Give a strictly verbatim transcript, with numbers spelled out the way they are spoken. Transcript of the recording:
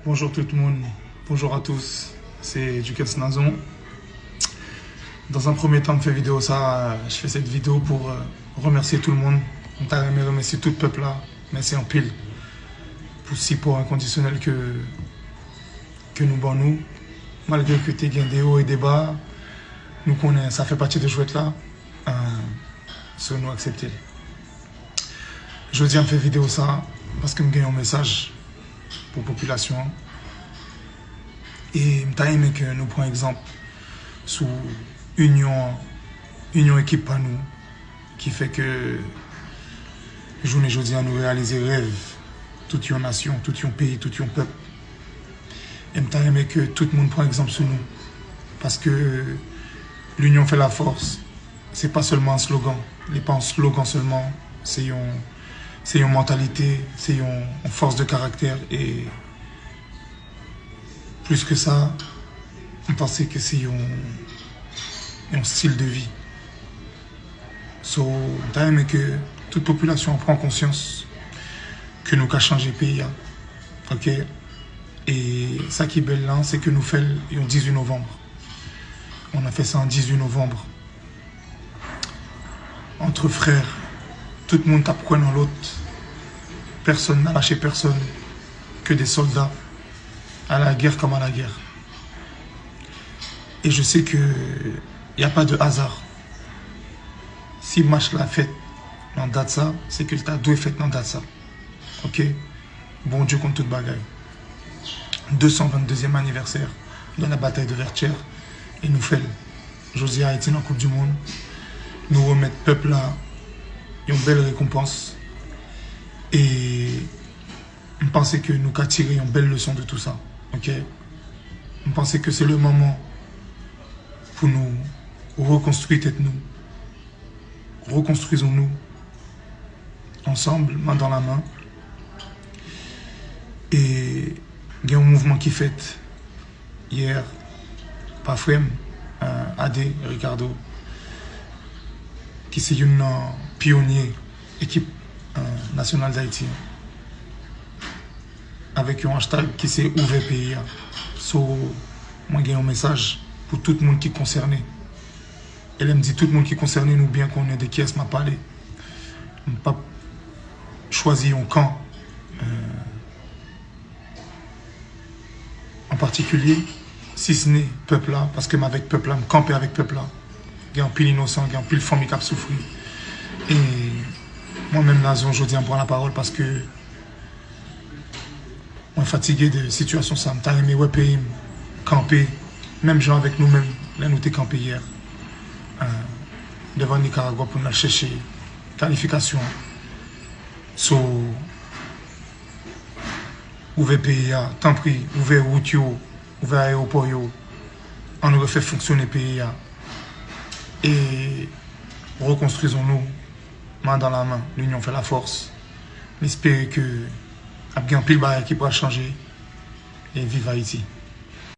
Bonjour tout le monde, bonjour à tous, c'est Ducasse Nazon. Dans un premier temps, je fais vidéo ça, je fais cette vidéo pour euh, remercier tout le monde. Je remercie tout le peuple là. Merci en pile pour le support inconditionnel que, que nous donnons. Malgré que tu gagnes des hauts et des bas, nous connaissons, ça fait partie de jouet là. Euh, so nou aksepte l. Jodi a m fè videyo sa paske m gen yon mesaj pou popilasyon an. E m ta renmen ke nou pran egzanp sou inyon, inyon ekip pa nou ki fè ke jounen jodi a nou reyalize rèv tout yon nasyon, tout yon peyi, tout yon pèp. E m ta renmen ke tout moun pran egzanp sou nou. Paske l'union fait la force. Se pa sèlman yon slogan. Li pa yon slogan sèlman. Se yon, se yon mantalite, se yon, yon fòs de karaktè. E plis ke sa, m panse ke se yon, yon stil de vi. So, m ta renmen ke tout popilasyon an pran konsyans ke nou ka chanje peyi a. Ok? E sa ki bèl la, se ke nou fè l yon dizuit novanm. On a fait ça en dizuit novanm. Entre frères, tout moun t ap kwè nan lòt. Personne n'a lâché personne, que des soldats, à la guerre comme à la guerre. Et je sais que y a pas de hasard. Si match la fèt nan dat sa, se ke l ta dwe fèt nan dat sa. Ok? Bondye konn tout bagay. Deux cent vingt-deuxième anniversaire de la bataille de Vertières, e nou fè l. Jodi a Ayiti nan Koup di Mond, nou remèt pèp la yon bèl rekonpans. E m panse ke nou ka tire yon bèl leson de tout sa. Ok? M panse ke se le moman pou nou rekonstwi tèt nou. Rekonstwizon nou ansanm, man dan la man. E gen yon mouvman ki fèt yè pa frè m, euh, Ade Ricardo, ki se youn nan pyonye ekip, euh, nasyonal Dayiti an, avèk yon hashtag ki se ouvè peyi a. So, mwen gen yon mesaj pou tout moun ki konsène. E lè m di tout moun ki konsène, nou byen konnen de kiyès m ap pale. M p ap chwazi yon kan, euh, an patikilye, si se ne pèp la, paske m avèk pèp la, m kanpe avèk pèp la. Gen anpil inosan, gen anpil fanmi k ap soufri. E mwen menm Nazon, jodi a, m pran lapawòl paske mwen fatige de sitiyasyon sa. M ta renmen wè peyi m kanpe, menm jan avèk nou menm, lè nou te kanpe yè, euh, devan Nikaragwa pou n al chèche kalifikasyon an. So, ouvè peyi a, tanpri, ouvè wout yo, ouvè ayewopò yo, ann refè fonksyone peyi a. E rekonstwizon nou, man dan la man, l'union fait la force. M espere ke ap gen anpil bagay ki pral chanje. E viv Ayiti!